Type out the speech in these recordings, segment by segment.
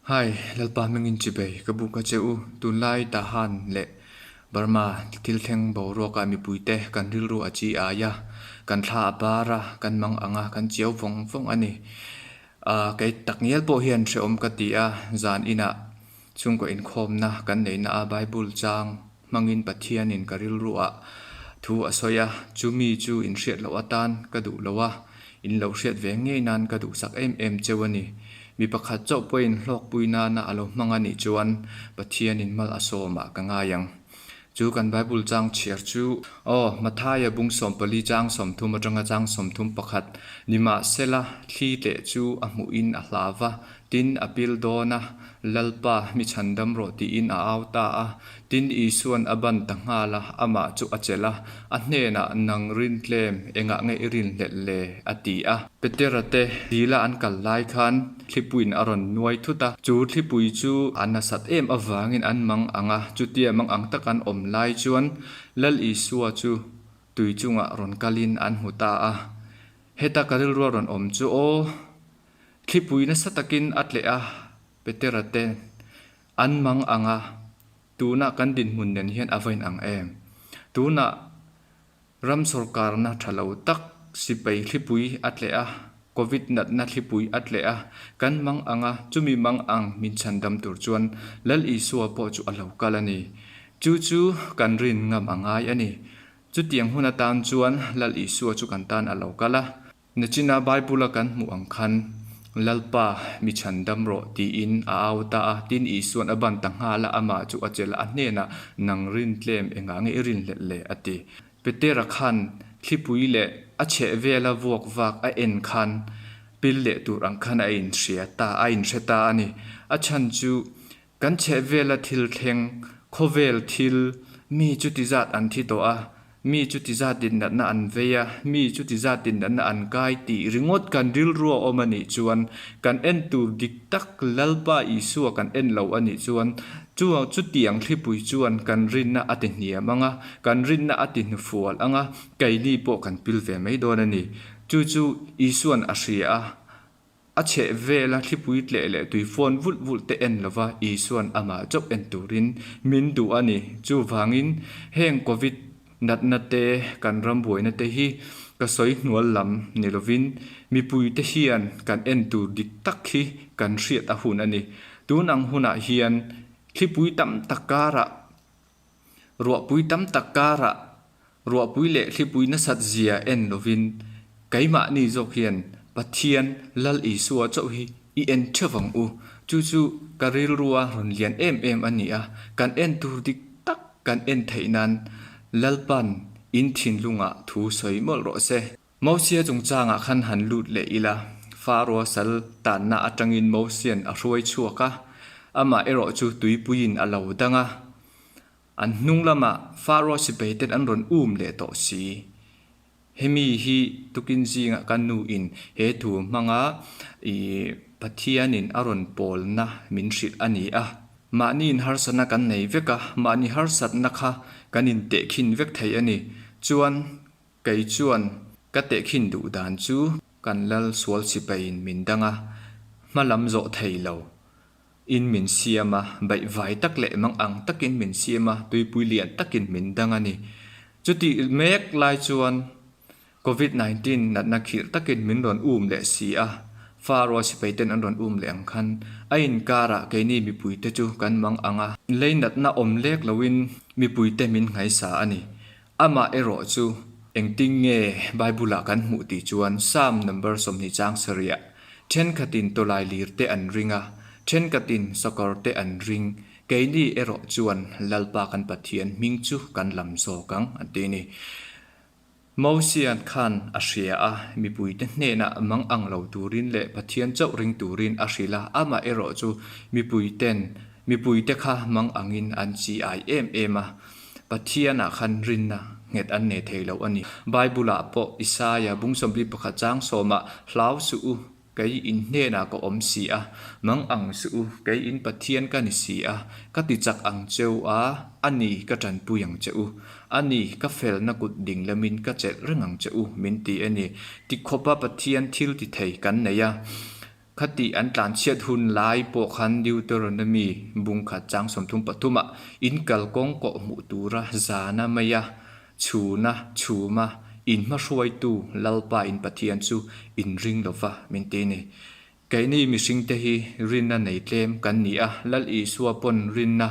Hi, Lalpa hmingin chibei ka buk a che u. Tunlai Tahan leh Burma thil thleng boruakah mipuite kan rilru a chi ai a, kan thla a bar a, kan mang ang a, kan chiau vawng vawng a ni. Ahh kei takngial pawh hian hrehawm ka ti a, zan inah chhungkaw inkhawmna kan neihna a Bible chang hmangin Pathianin ka rilruah thu a sawi a, chumi chu inhriat loh atan ka duh lo a, in lo hriat ve ngei nan ka duhsak em em cheu a ni. Mi pakhat chauh pawhin hlawkpui nana a lo hmang a nih chuan Pathianin mal a sawmah ka ngai ang. Chu kan Bible chang chhiar chu, Aw, Mathaia bung 14 chang 30 atanga chang 31, Nimahsela, thli tleh chu a hmuhin a hlau va, tin, a pil dawn a, Lalpa, mi chhandam rawh tiin a au ta a. Tin, Isuan a ban ta nghal a, amah chu a chelh a, a hnenah, Nang rin tlem, engah nge i rin hlelh le? a ti a. Petera te dila an kal lai khan thlipuiin a rawn nuai thut a, chu thlipui chu a nasat em avangin an mang ang a, chutia mang ang taka an awm lai chuan Lal Isua chu tui chungah rawn kalin an hmu ta a. Heta ka rilrua rawn awm chu aw, thlipui nasa takin a tleh a, Petera te an mang ang a, tunah kan dinhmun nen hian a va inang em? Tunah Ram sawrkarna tha lo tak sipai thlipui a tleh a, Covid natna thlipui a tleh a, kan mang ang a, chumi mang ang min chhandam tur chuan Lal Isua pawh chu a lo kal a ni. Chu chu kan rin ngam a ngai a ni. Chutiang hun atan chuan Lal Isua chu kan tan a lo kal a. Nachina Bible-a kan hmuh ang khan, Lalpa, mi chhandam rawh, tiin a au ta a. Tin, Isua'n a ban ta nghal a, amah chu a chelh a, a hnenah, Nang rin tlem, engah nge i rin hlelh le? a ti. Petera khan thlipui leh a chheh vela vuak vak a en khan pil leh tur ang khan a inhria ta, a inhre ta a ni. A chhan chu kan chheh vela thil thleng, khawvel thil, mi chuti zat an thi tawh a, Mi chu ti zatin natna an vei a, mi chu ti zatin natna an kai tih ringawt kan rilru a awm a nih chuan, kan en tur dik tak Lalpa Isua kan en lo a nih chuan, chu chutiang thlipui chuan kan rinna a ti hniam ang a, kan rinna a ti hnufual ang a, keini pawh kan pil ve mai dawn a ni. Chu chu Isuan a hria a. A chheh vela thlipui tleh leh tui fawn vulh vulh te en lova Isuan amah chauh en turin min duh a ni. Chuvangin heng Covid natna te kan ram buaina te hi ka sawi hnual lam ni lovin mipui te hian kan en tur dik tak hi kan hriat a hun a ni. Tun ang hunah hian thlipui tam tak karah Ruahpui tam tak karah ruahpui leh thlipui nasat zia en lovin keimahni zawk hian Pathian Lal Isua chauh hi i en theuh ang u. Chu chu ka rilrua rawn lian em em a ni a, kan en tur dik tak kan en theih nan Lalpa'n in thinlungah thu sawi mawlh rawh se. Mosia chungchangah khan han lut leh ila, Faro sal tanna atangin Mosia'n a hruai chhuak a, amah erawh chu tuipuiin a lo dang a. An hnung lamah Faro sipaiten an rawn um leh tawh si. Hemi hi tukin zingah ka nuin he thu hmanga i Pathianin a rawn pawlna min hrilh a ni a. Mahniin harsatna kan nei vek a, mahni harsatna kha kan intehkhin vek thei a ni. Chuan Kei chuan ka tehkhin duh dan chu kan lal sual sipaiin min dang a, hma lam zawh thei lo in min siam a, baihvai tak leh mang ang takin min siam a, tuipui lian takin min dang a ni. Chutih mek lai chuan Covid 19 natna khirh takin min rawn um leh si a, Faro sipai ten an rawn um leh ang khan a inkarah keini mipuite chu kan mang ang a, lei natna awm lek loin mipuite min nghaisa a ni. Amah erawh chu engtin nge Bible-ah kan hmuh tih chuan Psalm number 20 chang sarih thenkhatin tawlai lir te an ring a, thenkhatin sakawr te an ring, keini erawh chuan Lalpa kan Pathian hming chu kan lam zawk ang an ti a ni. Mosian khan a hria a, mipuite hnenah mang ang lo turin leh Pathian chauh ring turin a hrilh a, amah erawh chu mipuiten mipuite kha mang angin an chi ai em em a, Pathianah khan rinna nghet an nei thei lo a ni. Bible-ah pawh Isaia bung 41 chang sawmah, Hlau suh u, kei in hnenah ka awm si a, mang ang suh u, kei in Pathian ka ni si a, ka ti chak ang che u a, a ni ka tanpui ang che u, a ni ka felna kut ding lamin ka chelh reng ang che u, min ti a ni. Tikhawpa Pathian thil ti thei kan nei a. Khati an tlanchhiat hun lai pawh khan Deuteronomy bung khat chang 33 ah in kalkawng kawh hmuh tura zana maia chhuna chhuma in hmahruaitu Lalpa in Pathian chu in ring lova min ti a ni. Keini mihringte hi rinna nei tlem kan ni a, Lal Isua pawn rinna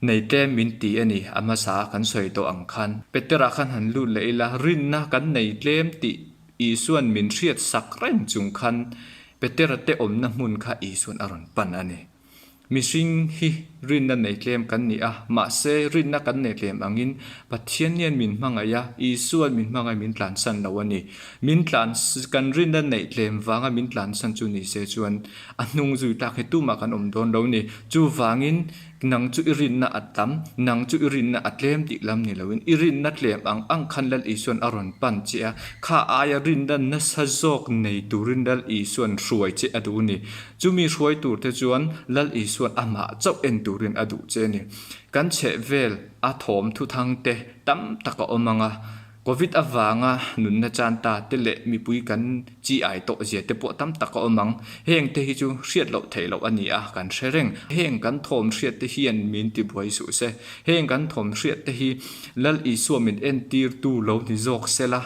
nei tlem min ti a ni, a hmasa a kan sawi tawh ang khan. Petera khan han lut leh ila, rinna kan nei tlem tih Isua'n min hriat sak reng chung khan Petera te awmna hmun kha Isua'n a rawn pan a ni. Mihring hi rinna nei tlem kan ni a, mahse rinna kan nei tlem angin Pathian hian min hmangaih a, Isua'n min hmangaih min tlansan lo a ni. Min tlan kan rinna neih tlem vanga min tlansan chu ni se chuan a hnung zui tlak hi tumah kan awm dawn lo ni. Chuvangin nang chu i rinna a tam, nang chu i rinna a tlem tih lam ni loin i rinna tlem ang ang khan Lal Isua'n a rawn pan che a, kha aia rinna nasa zawk nei turin Lal Isua'n hruai che a duh a ni. Chumi hruai tur te chuan Lal Isua'n amah chauh en turin a duh che a ni. Kan chhehvel a thawm thuthang te tam tak a awm ang a, Covid avanga nunna chan ta te leh mipui kan chi ai tawh zia te pawh tam tak a awm ang. Heng te hi chu hriat loh theih loh a ni a, kan hre reng. Heng kan thawm hriat te hian min tibuai suh se. Heng kan thawm hriat te hi Lal Isua min entirtu lo ni zawk sela,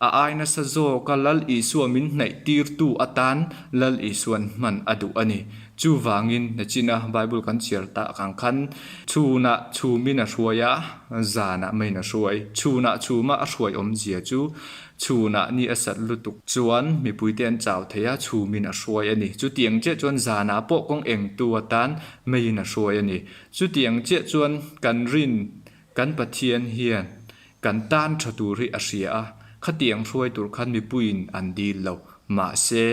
A ai nasa zawka Lal Isua min hnaihtirtu atan Lal Isua'n hman a duh a ni. Chuvangin, nachina Bible kan chhiar tak ang khan, chhunah chhumin a hruai a, zanah maiin a hruai. Chhunah chhuma a hruai awmzia chu chhunah ni a sat lutuk chuan mipuite an chau thei a, chhumin a hruai a ni. Chutiang chiah chuan zanah pawh kawng engtu atan maiin a hruai a ni. Chutiang chiah chuan kan rin Kan Pathian hian kan tan tha tur hi a hria a, khatiang hruai tur khan mipuiin an dil lo. Mahse,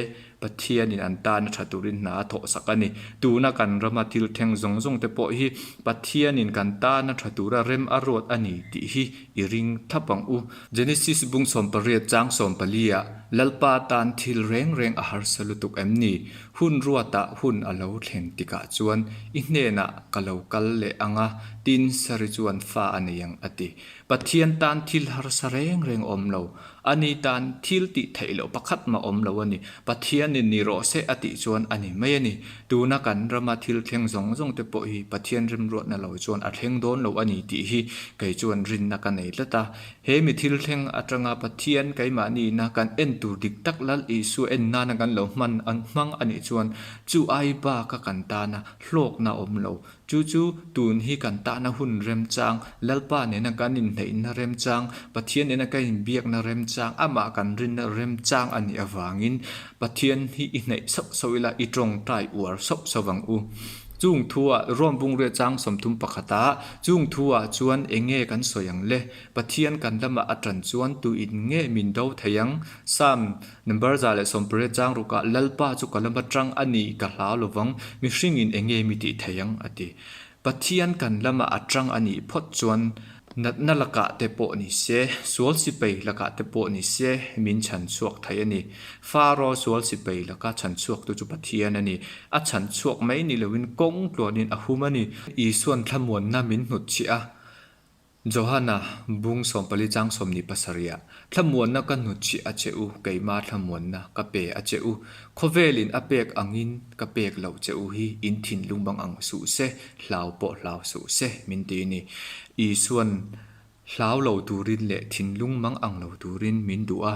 Pathianin an tana tha turin hna a thawh sak a ni. Tuna kan rama thil thleng zawng zawng te pawh hi Pathianin kan tana tha tura rem a ruat a ni tih hi i ring thlap ang u. Genesis bung 18 chang 14 ah Lalpa tan thil reng reng a harsa lutuk em ni? Hun ruatah hun a lo thleng tikah chuan i hnenah ka lo kal leh ang a, tin Sari chuan fa a nei ang a ti. Pathian tan thil harsa reng reng awm lo. Ani tan thil tih theih loh pakhat mah awm lo a ni. Pathianin ni rawh se a tih chuan a ni mai a ni. Tuna kan rama thil thleng zawng zawng te pawh hi Pathian remruatna lo chuan a thleng dawn lo a ni tih hi kei chuan rinna ka nei tlat a. He mi thil thleng atanga Pathian keimahniina kan en tur dik tak Lal Isua en nana kan lo hman an hmang a nih chuan chu ai baka kan tana hlawkna awm lo. Chu chu tun hi kan tahna hun remchang, Lalpa nena kan inhneihna remchang, Pathian nena kan inbiakna remchang, amah kan rinna remchang a nih avangin Pathian hi i hneih sauh sauh ila i tawngtai uar sauh sauh ang u. Chung thuah Rome bungrua chang 31 ah chung thuah chuan eng nge kan sawi ang le? Pathian kan lamah a tan chuan tuin nge min do thei ang? Psalm number 180 chang rukah Lalpa chu ka lama tang a ni ka hlau lovang, mihringin eng nge mi tih thei ang? a ti. Pathian kan lamah a tang a nih phawt chuan natna lakah te pawh ni se, sual sipai lakah te pawh ni se min chhan chhuak thei a ni. Faro sual sipai laka chhan chhuaktu chu Pathian a ni. A chhan chhuak mai ni loin kawng tluanin a hum a ni. Isuan thlamuanna min hnutchhiah a. Johana, bung 14 chang 27 ah, Thlamuanna ka hnutchhiah a che u, keima thlamuanna ka pe a che u. Khawvelin a pek angin ka pek loh che u hi in thinlung bang ang suh se, hlau pawh hlau suh se, min ti ni. Isuan hlau lo turin leh thinlung mang ang lo turin min duh a,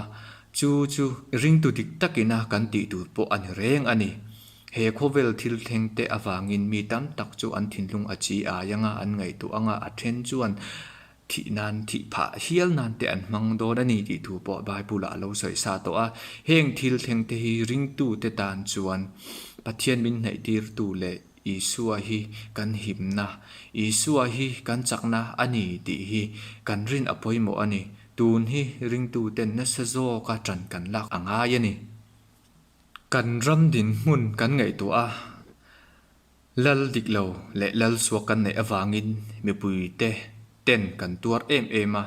chu chu ringtu dik takina kan tih tur pawh a ni reng a ni. He khawvel thil thleng te avangin mi tam tak chu an thinlung a chi ai anga an ngaihtuah anga a then chuan thih nan thih phah hial nan te an hmang dawn a ni tih thu pawh Bible ah a lo sawi sa tawh a. Heng thil thleng te hi ringtu te tan chuan Pathian min hnaih tirtu leh Isua hi kan himna, Isua hi kan chakna a ni tih hi kan rin a pawimawh a ni. Tun hi ringtu ten nasa zawka ṭan kan lak a ngai a ni. Kan ram dinhmun kan ngaihtuah a, lal dik lo leh lal suak kan neih avangin mipuite ten kan tuar em em a,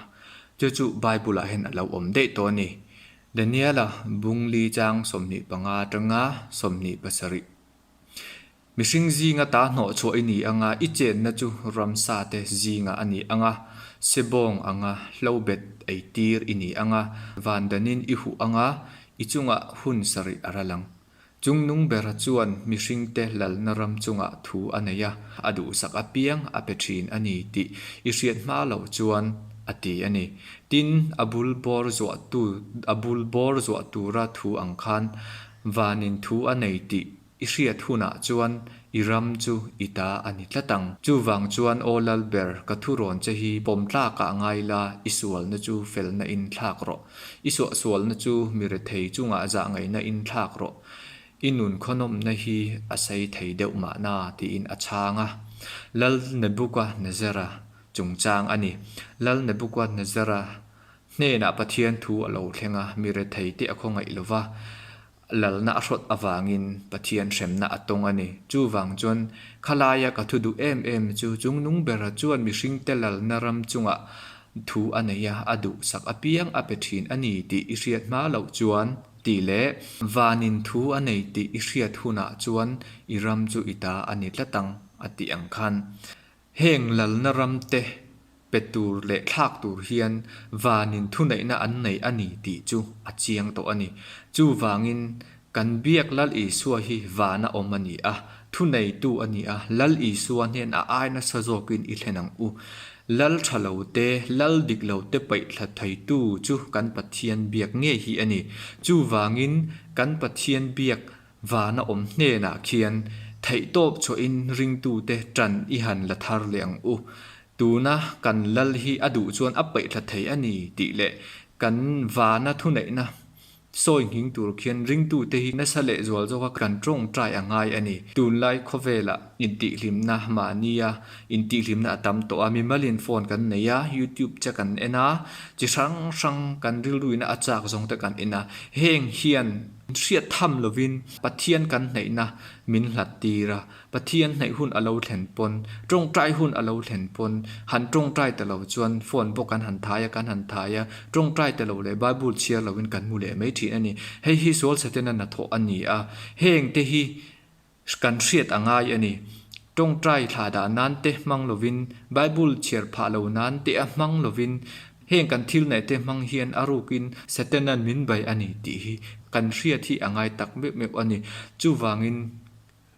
chu chu Bible-ah hian a lo awm daih tawh a ni. Daniela bungli chang 25 atanga 27. Mihring zinga ta hnawh chhuah i ni anga i chenna chu ramsate zingah a ni anga, sebawng anga hlobet ei tir i ni anga, vandanin i huh anga, i chungah hun sarih a ral ang. Chungnung bera chuan mihringte lalna ram chungah thu a nei a, a duhsak apiang a pe thin a ni tih i hriat hma loh chuan, a ti a ni. Tin, a bul bawr zuahtu a bul bawr zuah tura thu ang khan vanin thu a nei tih i hriat hunah chuan i ram chu i ta a ni tlat ang. Chuvang chuan Aw Lalber, ka thurawn che hi pawm tlakah ngai la, i sualna chu felna in thlak rawh. I suahsualna chu mi rethei chungah zahngaihna in thlak rawh. I nun khawnawmna hi a sei thei deuh mahna, tiin a chhang a. Lal Nebuchadnezzara chungchang a ni. Lal Nebuchadnezzara hnenah Pathian thu a lo thleng a, mi rethei te a khawngaih lo va, lalna a hrawt avangin Pathian hremna a tawng a ni. Chuvang chuan khalaia ka thu duh em em chu Chungnung bera chuan mihringte lalna ram chungah thu a nei a, a duhsak apiang a pe thin a ni tih i hriat hma loh chuan tih leh vanin thu a nei tih i hriat hunah chuan i ram chu i ta a ni tlat ang a tih ang khan Heng lalna ramte pe tur leh thlak tur hian vanin thuneihna an nei a ni tih chu a chiang tawh a ni. Chuvangin, kan biak Lal Isua hi vana awm a ni a, thuneitu a ni a, Lal Isua hnen a ai nasa zawkin i thlen ang u. Lal tha lo te, Lal dik lo te paih thla theitu chu kan Pathian biak ngei hi a ni. Chuvangin, kan Pathian biak Vana awm hnenah khian theihtawp chhuahin ringtute ṭan i han la thar leh ang u. Tuna kan lal hi a duh chuan a paihthla thei a ni tih leh kan vana thuneihna sawi nghing tur khian ringtute hi nasa leh zual zawka kan tawngtai a ngai a ni. Tunlai khawvelah intihhlimna mahnia intihhlimna a tam tawh a, mimalin phone kan nei a, youtube che kan en a, chi hrang hrang kan rilruina a chak zawng te kan en a, heng hian Hriat tham lovin Pathian kan hnaihna min hlat tir a, Pathian hnaih hun a lo thlen pawn, tawngtai hun a lo thlen pawn, han tawngtai ta lo chuan phone pawh kan han thai a, kan han thai a, tawngtai ta lo leh Bible chhiar lovin kan mu leh mai thin a ni. Hei hi sual Setana hnathawh a ni a, heng te hi Kan hriat a ngai a ni. Tawngtai thla dah nan te hmang lovin, Bible chhiar phah lo nan te a hmang lovin, heng kan thil neih te hmang hian a rukin Satanan min bei a ni tih hi kan hriat hi a ngai tak meuh meuh a ni. Chuvangin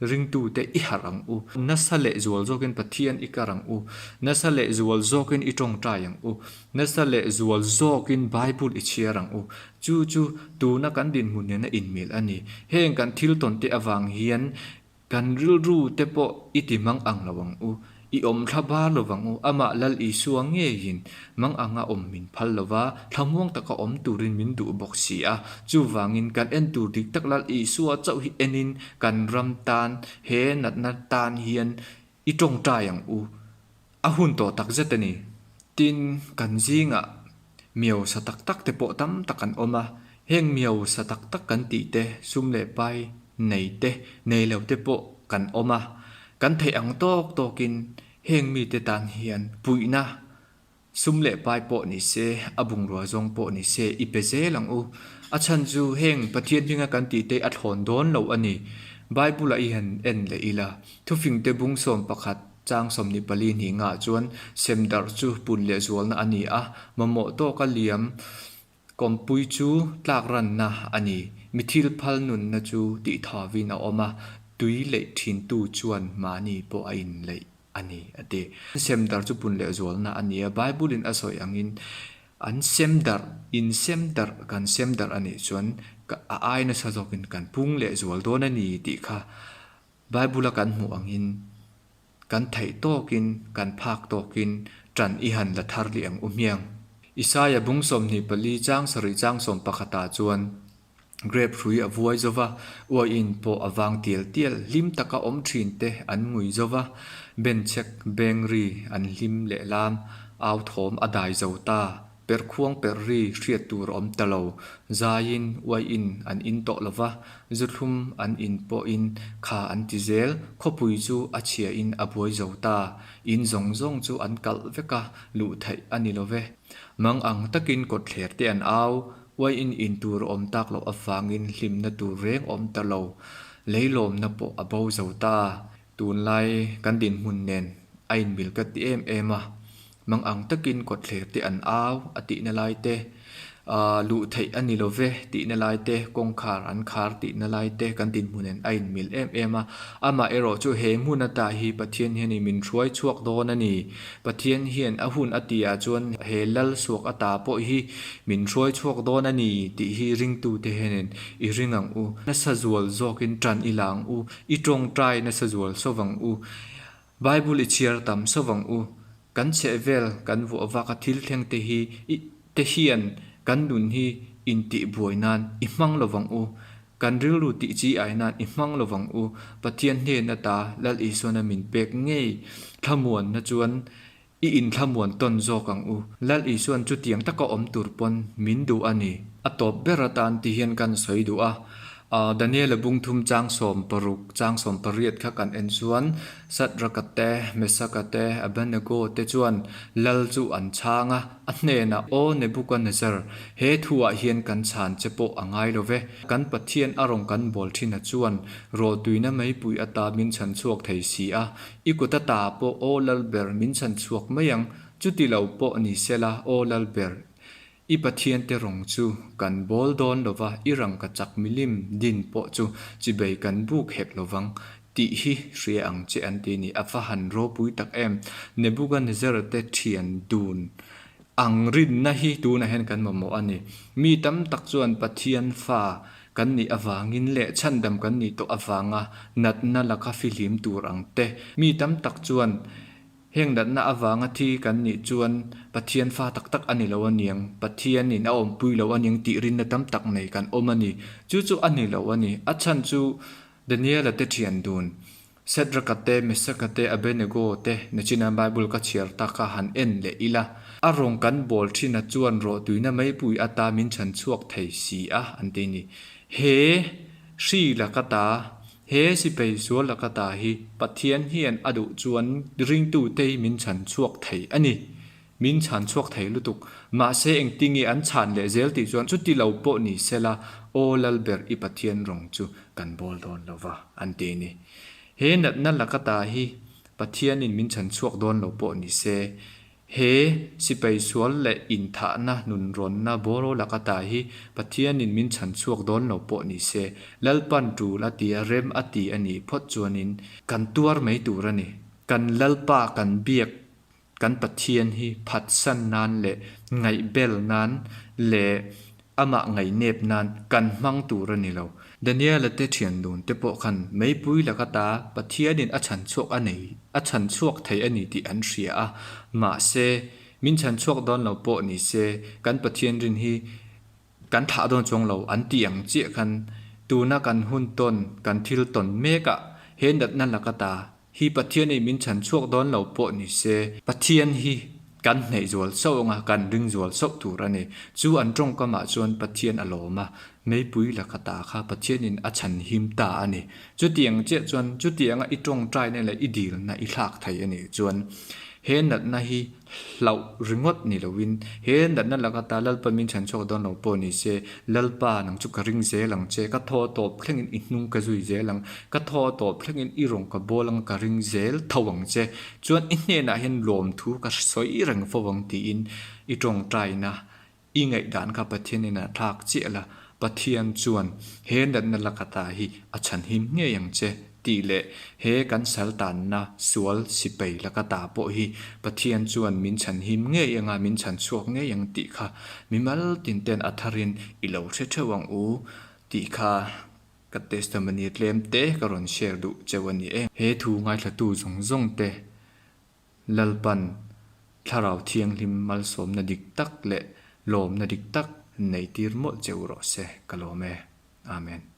ringtute i harh ang u. Nasa leh zual zawkin Pathian i kar ang u. Nasa leh zual zawkin i tawngtai ang u. Nasa leh zual zawkin Bible i chhiar ang u. Chu chu tuna kan dinhmun nena inmil a ni. Heng kan thil tawn te avang hian kan rilru te pawh i ti mang ang lo ang u. I awm thla bar lo vang u. Amah Lal Isua ngeiin mang anga awm min phal lo va, thlamuang taka awm turin min duh bawk si a. Chuvangin kan en tur dik tak Lal Isua chauh hi enin kan ram tan, he natna tan hian i tawngtai ang u. A hun tawh tak zet a ni. Tin, kan zingah miau sa tak tak te pawh tam tak an awm a, heng miau sa tak tak kan tih te, sum leh pai nei te, nei lo te pawh kan awm a. Kan theih ang tawk tawkin heng mite tan hian puihna Sum leh pai pawh ni se, a bungrua zawng pawh ni se, i pe zel ang u. A chhan chu heng Pathian hminga kan tih te a thlawn dawn lo a ni. Bible-ah i han en leh ila, Thufingte bung 11 chang 24 hnih ngah chuan semdarh chu pun leh zualna a ni a, mamawh tawka liam kawmpui chu tlak ranna a ni. Mi thil phal nunna chu tihthawin a awm a, tui leih thintu chuan mahni pawh a inleih. a ni, a ti. Sem darh chu pun leh zualna a ni a, Bible-in a sawi angin an sem darh, in sem darh, kan sem darh a nih chuan a ai nasa zawkin kan pung leh zual dawn a ni tih kha Bible-a kan hmuh angin kan theih tawkin, kan phak tawkin ṭan i han la thar leh ang u hmiang. Isaia bung 24 chang sarih chang sawmpakhatah chuan Grape hrui a vuai zo va, uaiin pawh a vang tial tial, hlim taka awm thin te an ngui zo va, benchek beng ri an hlim leh lam, au thawm a dai zo ta, perhkhuang perh ri hriat tur a awm ta lo, zaiin uaiin an in tawh lo va, zuthlum an in pawhin kha an ti zel, khawpui chu a chhiain a buai zo ta, in zawng zawng chu an kalh vek a, luh theih a ni lo ve. Mang ang takin kawtthler te an au, Uaiin in tur a awm tak loh avangin hlimna tur reng a awm ta lo. Leilawmna pawh a bo zo ta. Tunlai kan dinhmun nen a inmil ka ti em em a. Mang ang takin kawtthler te an au a tihna lai te. Aaa luh theih a ni lo ve tihna lai te, kawngkhar an khar tihna lai te kan dinhmun en a inmil em em a. Amah erawh chu he hmun ata hi Pathian hianin min hruai chhuak dawn a ni. Pathian hian a hun a tihah chuan he lal suak ata pawh hi min hruai chhuak dawn a ni tih hi ringtute hianin i ring ang u. Nasa zual zawkin tan i la ang u, i tawngtai nasa zual sawv ang u, Bible i chhiar tam sawv ang u. Kan chhehvel kan vuah vaka thil thleng te hi i te hian kan nun hi intihbuai nan i hmang lo vang u. Kan rilru tih chi ai nan i hmang lo vang u. Pathian hnen ata Lal Isuana min pek ngei thlamuanna chuan i inthlamuan tawn zawk ang u. Lal Isuan chutiang taka awm tur pawn min duh a ni. A tawp ber atan ti hian kan sawi duh a. Daniela bung thum chang 16 chang 18 kha kan en chuan Sadraka te, Mesaka te, Abednego te chuan lal chu an chhang a, a hnenah, Aw Nebukanezzar, he thuah hian kan chhan che pawh a ngai lo ve. Kan Pathian a rawn kan bawl thin a chuan rawhtuina meipui ata min chhan chhuak thei si a, i kut ata pawh aw lal ber min chhan chhuak mai ang, chuti lo pawh ni sela aw lal ber, I Pathiante rawng chu kan bawl dawn lova, i rangkachak milim din pawh chu chibei kan buk hek lovang tih hi hria ang che an ti ni. A va han ropui tak em! Nebuchadnezzar te thian dun ang rinna hi tunah hian kan mamawh a ni. Mi tam tak chuan Pathian fa kan nih avangin leh chhandam kan nih tawh avanga natna laka fihlim tur ang te. Mi tam tak chuan Heng natna avanga thi kan nih chuan Pathian fa tak tak a ni lo aniang, Pathianin a awmpui lo aniang tih rinna tam tak nei kan awm a ni. Chu chu a ni lo a ni. A chhan chu Daniela te thian dun, Shadraka te, Mesaka te, Abednego te nachina Bible ka chhiar ta kha han en leh ila. A rawn kan bawl thin a chuan rawhtuina meipui ata min chhan chhuak thei si a an ti ni. He hri laka ta He sipai sual laka ta hi Pathian hian a duh chuan ringtute hi min chhan chhuak thei a ni. Min chhan chhuak thei lutuk. Mahse engtinge an chhan leh zel tih chuan chuti lo pawh ni sela, Aw Lalber i Pathian rawng chu kan bawl dawn lo va, an ti a ni. He natna laka ta hi Pathianin min chhan chhuak dawn lo pawh ni se, He sipai sual leh inthahna nunrawnna bawraw laka ta hi Pathianin min chhan chhuak dawn lo pawh ni se, Lalpan tul a ti a, rem a ti a nih phawt chuanin kan tuar mai tur a ni. Kan Lalpa kan biak kan Pathian hi phatsan nan leh ngaihbel nan leh Amah ngaihnep nan kan hmang tur a ni lo. Daniela te thian dun te pawh khan meipui laka ta Pathianin a chhan chhuak a nei, a chhan chhuak thei a ni tih an hria a. Mahse, min chhan chhuak dawn lo pawh ni se, kan Pathian rin hi kan thlah dawn chuang lo an tih ang chiah khan tuna kan hun tawn, kan thil tawn mekah he natna laka ta Hi Pathian i min chhan chhuak dawn lo pawh ni se, Pathian hi kan hneih zual sauh anga kan ring zual sauh tur a ni. Chu an tawngkamah chuan Pathian a lawm a, meipui laka ta kha Pathianin a chhan him ta a ni. Chutiang chiah chuan chutianga i tawngtaina leh i dilna i thlak thei a nih chuan he natna hi Hlauh ringawt ni loin, he natna laka ta Lalpa min chhan chhuak dawn lo pawh ni se, Lalpa nang chu ka ring zel ang che, ka thaw tawp thlengin i hnung ka zui zel ang, ka thaw tawp thlengin i rawn ka bawl ang ka ring zel tho ang che, chuan i hnenah hian lawmthu ka sawi reng fo ang tiin i tawngtaina I ngaihdan kha Pathianin a thlak chiah la, Pathian chuan he natna laka ta hi a chhanhim ngei ang che tih leh he kan sal tanna sual sipai laka ta pawh hi Pathian chuan min chhanhim ngei anga min chhan chhuak ngei ang tih kha mimal tin ten a tharin i lo hre theuh ang u tih kha ka testimony tlem te ka rawn share duh cheu a ni e. He thu ngaithlatu zawng zawng te Lalpan Thlarau Thianghlim malsawmna dik tak leh lawmna dik tak neihtir mawlh che u rawh se, ka lawm e. Amen.